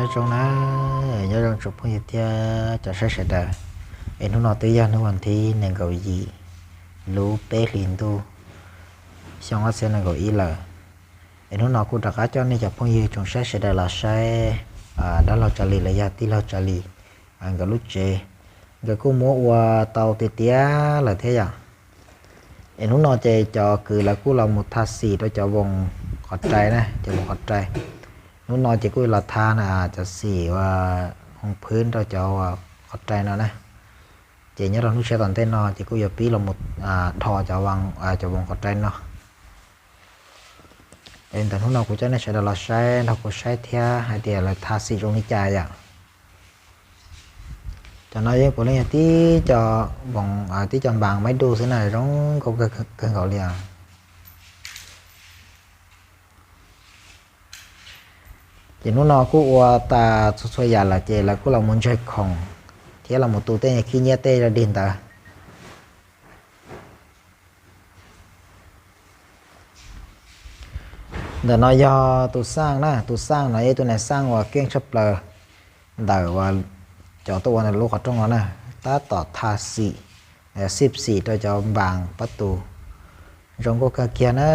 Nyob zoo na, nyob zoo tsoom phooj ywg thiab cov saib sawv daws. Es hnub no twb yog hnub vas thib nees nkaum yim lub peb hlis ntuj xyoo ob txhiab nees nkaum ib lawm. Es hnub no kuj rov qab coj nej cov phooj ywg tsoom saib sawv daws los saib dab laug Tsav Lis los yog tij laug Tsav Lis nkawd lub tsev. Nkawd kuj muab ua tau tiav tiav lawm thiab yom. Es hnub no ces cov kwv lawv kuj los mus tha xim rau cov voos qhov rai na, cov voos qhov rai. Hnub no ces kuj los tha na cov xim ua hoo phwb rau cov qhov rai no na. Ces nyob rau hnub tshiab tom ntej no ces kuj yuav pib los mus dho cov, cov voos qhov rai no. Es ntawm hnub no kuv coj nej sawv daws los saib nrog kuv saib thiab hais tias lawv tha xim zoo li cas yom. Cov no yeej puav leej yog tib co voos, tib co npas maib duj xwb na, zoo nkauj kawg nkaus li os. Ces hnub no kuj ua tas txhua txhua yam lawm ces lawv kuj los mus ntsawg khoom thiab los mus tu tej khib nyiab tej dig ntawd. Ntawm no yog tus xaj na, tus xaj no yog ib tug niag xaj uas keej tshaj plaws ntawm uas cov tuaj ua ntawm lub qhov rooj no na, tab tom tha xim, xib xim rau cov npas pab tus. Zoo nkauj kawg kiag na,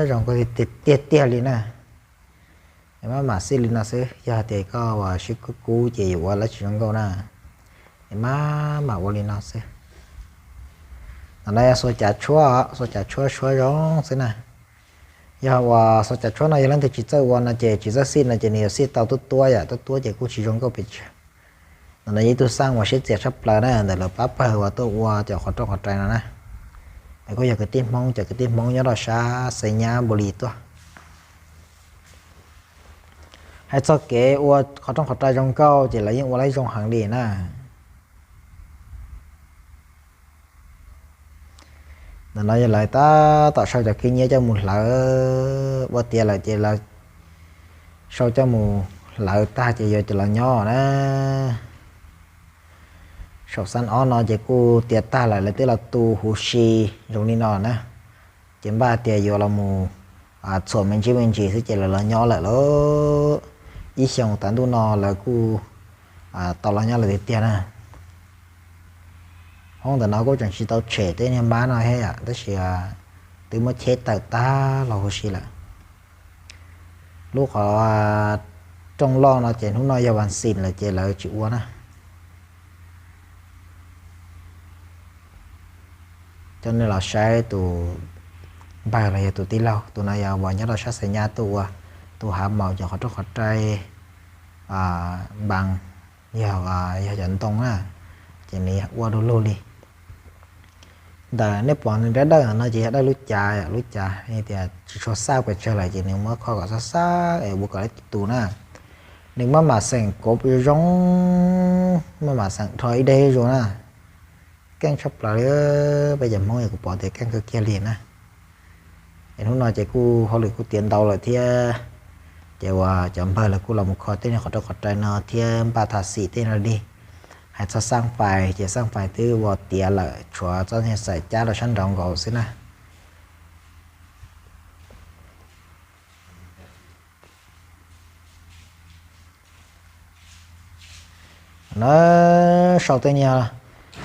zoo nkauj tiag tiag li na. Maj mam xij li no xwb, yog hais tias koj uas sib kub kub ces yuav ua lawv tsis zoo nkauj na. Es maj mam ua li no xwb. Ntawm no yog xuas cav tshuab, xuas cav tshuab tshuab zoo xwb na. Yog uas xuas cav tshuab no yog leej twg tsis txawj ua no ces tsis txawj xij no ces nws yuav xij tau tuab tuab yam, tuab tuab ces kuj tsis zoo nkauj pes tsawg. Ntawm no yog ib tug xaj uas siab txias tshaj plaws na, ntawm lawv pab pawg uas tuaj ua cov qhov rooj qhov rai no na. Es kuj yog kwv tij Hmoob, cov kwv tij Hmoob nyob rau sab Xais Nyab Npus Lis tuaj. Hais txog kev ua qhov rooj qhov rai zoo nkauj ces lawv yeej ua laib zoo heev li na. Ntawm no yog lawv tab tom sau cov khib nyiab coj mus hlawv, ua tiav lawm ces lawv sau coj mus hlawv tag ces yuav coj los nyob na. Saum xab ob no ces kuj tiav tag lawm, lawv twb los tu huv si zoo li no na. Ces npaj tias yuav los mus txhuam me ntsis me ntsis xwb ces lawv los nyob lawm lauj. Ib xyoos tas ntuj no lawv kuj tau los nyob lawm tiag tiag na. Hoob ntawm no kuj tseem tsis tau tshem tej niag mab no thiab yom, tab sis twb muab cheb tawm tag los huv si lawm. Lub qhov rooj loj no ces hnub no yog vas xis lawm ces lawv tsis ua na. Coj nej los saib tus npawg los yog tus tij laug, tus no yog uas nyob rau sab Xais Nyab tuaj ua, tus hav maus cov qhov rooj qhov rai npas, yog, yog cov ntoo na, ces nws ua du lug li. Ntawm nej pom nws dawb dawb no ces yog dawb lub cav, lub cav tias tsis tshua xaj pes tsawg lawm ces nws muab kho kom xab xab es ua kom lawv tus na. Nws maj mam xeem kov zoo, maj mam xeem rho ib deg zuj zus na. Keej tshaj plaws li, peb cov Hmoob es kuv pom tias keej kawg kiag li na. Es hnub no ces kuj hauj lwm kuj tiav ntau lawm thiab, ces uas cov npawg lawv kuj los mus kho tej niag qhov rooj qhov rai no thiab npaj tha xim tej no li. Hais txog xaj fais ces xaj fais twb ua tiav lawm, tshuav txoj niag xaim cab rau sab nraud nkaus xwb na. Na, sau tej nyuag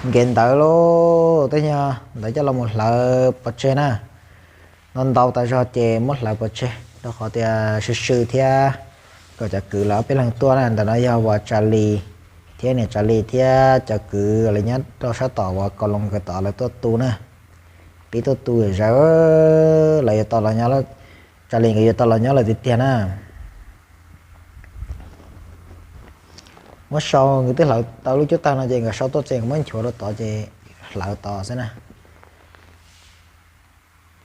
nkev ntawv lauj, tej nyuag ntawv coj los mus hlawv pov tseg na. Ntau ntau tas zog ces muab hlawv pov tseg rau qhov tias sw sw thiab kom cov kwv lawv ob peb leeg tuaj na. Ntawm no yog uas Tsav Lis thiab niam Tsav Lis thiab cov kwv lawv nyob rau sab tom uas Kos Loos nkawd tom lawv tuaj tu na. Pib tuaj tu zawv, lawv yuav tau los nyob, Tsav Lis nkawd yuav tau los nyob lawm tiag tiag na. Muab sau, nkawd twb hlawv tau lub cuab tag no ces nkawd sau tuaj txij, nkawd muab nchuav rau tod ces hlawv tod xwb na.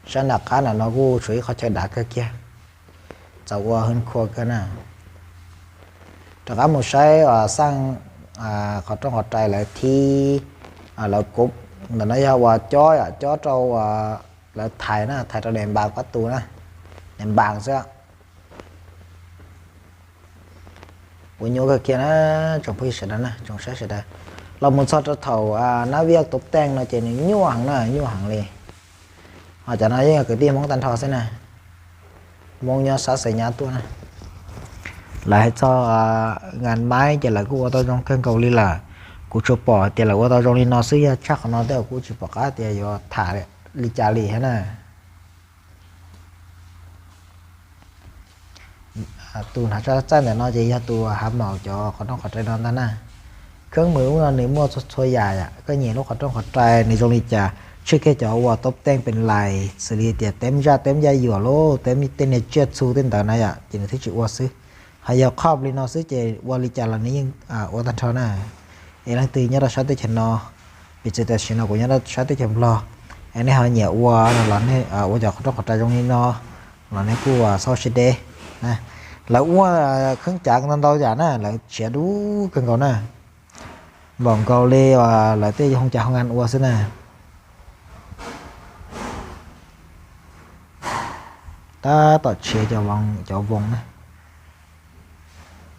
Sab nram qab nram no kuj tshuav ib qhov chaw dav kawg kiag, txaus ua hwj khua kawg na. Rov qab mus saib xaj, qhov rooj qhov rai lawv thib, lawv kub, ntawm no yog uas cob, cob rau lawv thaiv na, thaiv rau niam npas pab tu na, niam npas xwb. Ua nyuaj kawg kiag na, tsoom phooj ywg sawv daws na, tsoom saib sawv daws. Los mus txog rau thaum nab viaj tus teej no ces nws nyuaj heev na, nyuaj heev li. Ho cov no yeej yog kwv tij Hmoob tag nrho xwb na, Hmoob nyob sab Xais Nyab tuaj na. Lawv hais txog ngas maib ces lawv kuj ua tau zoo kawg nkaus li lawm. Kuv tsuas pom hais tias lawv ua tau zoo li no xwb, yog tshaj qhov no tej zaum kuv tsis pom qab tias yuav tham li cas li thiab na. Tus hnav tso txaij ntawm no ces yog tus hav maum cov qhov rooj qhov rai no ntag na. Kheeb mws ub no nws muaj txhua txhua yam yom, koj nyiam lub qhov rooj qhov rai nws zoo li cas, tshuav kiag cov uas tau teej pes lais xws li tias teb zaj teb zaj yuam lub teb tej niag tsiaj txhu tej ntawd na yom, ces nws thiaj tsis ua xwb. Ho yog khob li no xwb ces ua li cas los nws yeej ua tag nrho na. Es leej twg nyob rau sab teb chaws no, piv txwv tam sim no kuv nyob rau sab teb chaws Nplog, es nej ho nyiam ua no los nej ua cov qhov rooj qhov rai zoo li no los nej kuj xauj siab deb. Lawv ua kheeb cav ntau ntau yam na, lawv siav dub kawg nkaus na, npaum nkaus li lawv tej hoo cav hoo ngas ua xwb na. Tab tom tshiav cov voos na,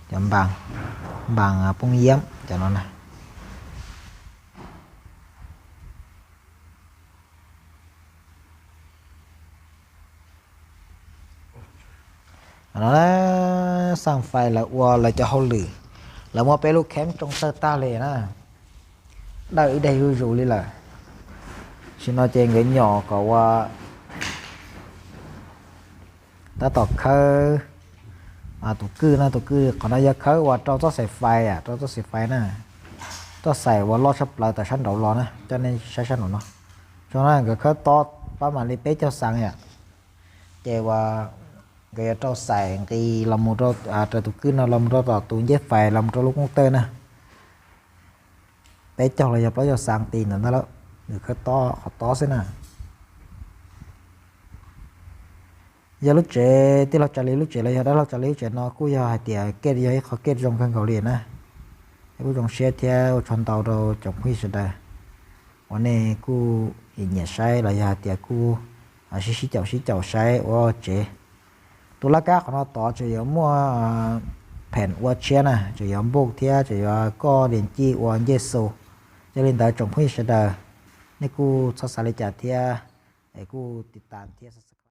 cov npas, npas poob yiab cov no na. No xaj fais lawv ua lawv cov hauj lwm, lawv muab peb lub kheeb tsoo tawg tag li na, dawb ib daig zuj zus li lawm. Tam sim no ces nkawd nyom kom ua tab tom khawb tus kwj na, tus kwj qhov no yog khawb uas rau txoj xaim fais, rau txoj xaim fais na, txoj xaim uas loj tshaj plaws tawm sab nraud los na, coj nej saib sab nraum no. Tso na, nkawd khawb tob pab mam li peb caug xees yom. Ces uas nkawd yuav rau xaim nqis los mus raws tus kwj no los mus rau tom tus ncej fais los mus rau lub kooj tawj na. Peb caug los yog plaub caug xees ti ntawd ntag lawm, nkawd khawb tob qhov tob xwb na. Yog lub tsev tij laug Tsav Lis lub tsev los yog dab laug Tsav Lis lub tsev no kuj yog hais tias kej yog ib qho kej zoo kawg nkaus li na. Kuj zoo siab thiab ua tsaug ntau rau tsoom phooj ywg sawv daws uas nej kuj nyiam saib los yog hais tias kuj sib sib caum sib caum saib ua tsev. Tus laj kab qhov no tod tseem yuav muaj pheem ua tshiab na, tseem yuav npuj thiab tseem yuav koj dias cij ua ncej xu. Yog li ntawd tsoom phooj ywg sawv daws, nej kuj txhob xav li cas thiab, es kuj tiv tas thiab